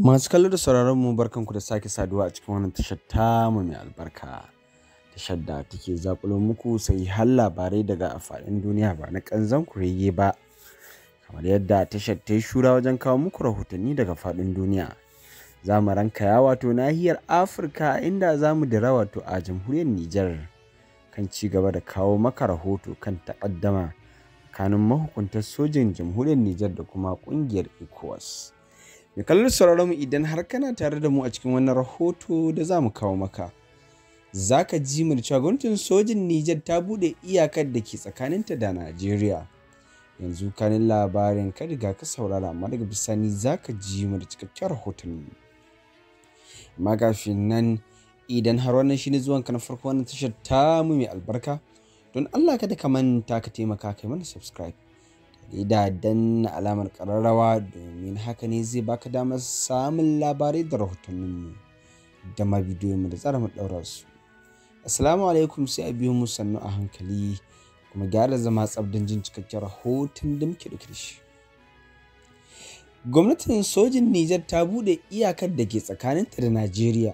Masu kallo da sauraron mu, barkanku da sake saduwa a cikin wannan tashar tamu mai albarka. Tashar da take zaƙulo muku sahihan labarai daga faɗin duniya ba na ƙanzon kurege ba. Kamar yadda tashar ta yi shura wajen kawo muku rahotanni daga faɗin duniya. Za mu rankaya wato nahiyar Afirka, inda za mu dira wato a jamhuriyar Nijar kan ci gaba da kawo maka rahoto kan taƙaddama tsakanin mahukuntan sojin jamhuriyar Nijar da kuma ƙungiyar ECOWAS. Mai kallon sauraron mu, idan har kana tare da mu a cikin wannan rahoto da za mu kawo maka, za ka ji mu da cewa gwamnatin sojin Nijar ta buɗe iyakar da ke tsakaninta da Najeriya. Yanzu kanin labarin ka riga ka saurara, amma daga bisani za ka ji mu da cikakken rahoton. Amma kafin nan, idan har wannan shine zuwanka na farko wannan tashar tamu mai albarka, don Allah kada ka manta ka taimaka kai mana subscribe da danna alamar ƙararrawa, domin haka ne zai baka damar samun labarai da rahotanninmu da ma bidiyoyinmu da tsara mu ɗaura su. Assalamu alaikum, sai a biyo mu sannu a hankali kuma gyara zama tsab don jin cikakken rahoton da muke ɗauke da shi. Gwamnatin sojin Nijar ta buɗe iyakar da ke tsakaninta da Najeriya.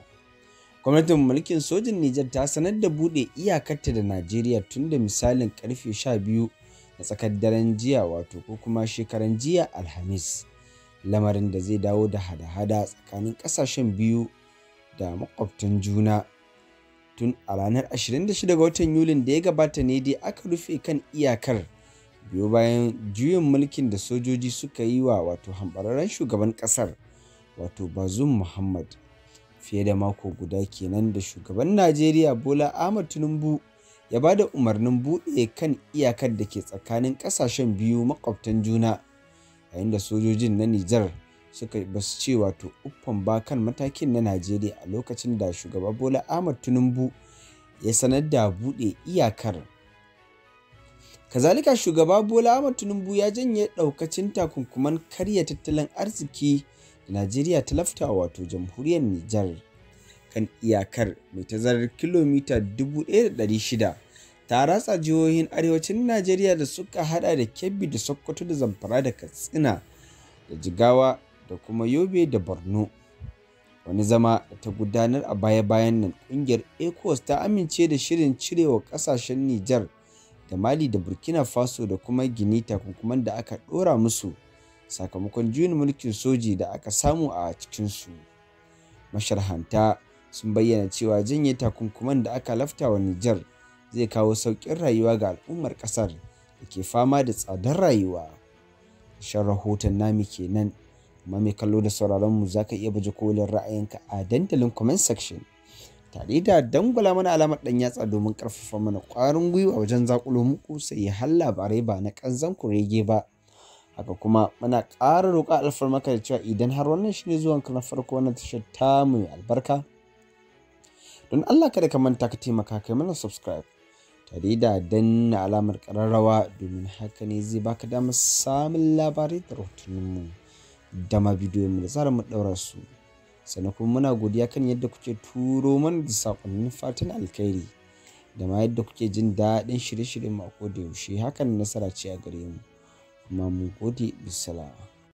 Gwamnatin mulkin sojin Nijar ta sanar da buɗe iyakarta da Najeriya tun da misalin karfe 12 na tsakar daren jiya, wato ko kuma shekaran jiya Alhamis. Lamarin da zai dawo da hada-hada tsakanin ƙasashen biyu da makwabtan juna. Tun a ranar 26 ga watan Yulin da ya gabata ne dai aka rufe kan iyakar, biyo bayan juyin mulkin da sojoji suka yi wa wato hambararren shugaban ƙasar, wato Bazoum Muhammad. Fiye da mako guda kenan da shugaban Najeriya Bola Ahmad Tinubu ya ba da umarnin buɗe kan iyakar da ke tsakanin ƙasashen biyu makwabtan juna, yayin da sojojin na Nijar suka ba su ce wato uffan ba kan matakin na Najeriya a lokacin da shugaba Bola Ahmad Tinubu ya sanar da buɗe iyakar. Kazalika, shugaba Bola Ahmad Tinubu ya janye ɗaukacin takunkuman karya tattalin arziki da Najeriya ta lafta wato jamhuriyar Nijar. Kan iyakar mai tazarar kilomita 1,600 ta ratsa jihohin arewacin Najeriya da suka hada da Kebbi da Sokoto da Zamfara da Katsina da Jigawa da kuma Yobe da Borno. Wani zama da ta gudanar a baya-bayan nan, kungiyar ECOWAS ta amince da shirin cirewa kasashen Nijar da Mali da Burkina Faso da kuma Gini takunkuman da aka dora musu sakamakon juyin mulkin soji da aka samu a cikinsu. Masharhanta sun bayyana cewa janye takunkuman da aka lafta wa Nijar zai kawo sauƙin rayuwa ga al'ummar ƙasar da ke fama da tsadar rayuwa. Ƙarshen rahoton nami kenan, amma mai kallo da sauraron mu, za ka iya baje kolin ra'ayinka a dandalin comment section tare da dangwala mana alamar ɗan yatsa domin ƙarfafa mana ƙwarin gwiwa wajen zaƙulo muku sai har labarai ba na ƙanzon kurege ba. Haka kuma muna ƙara roƙa alfarmaka da cewa idan har wannan shine zuwanka na farko wannan tashar tamu mai albarka, don Allah kada ka manta ka taimaka kai mana subscribe tare da danna alamar ƙararrawa, domin haka ne zai baka damar samun labarai da rahotanninmu da ma bidiyoyinmu da zarar mu ɗaura su. Sannan kuma muna godiya kan yadda kuke turo mana da saƙonnin fatan alkhairi da ma yadda kuke jin daɗin shirye-shiryen mu a koda yaushe. Hakan nasara ce a gare mu, kuma mun gode. Bisalam.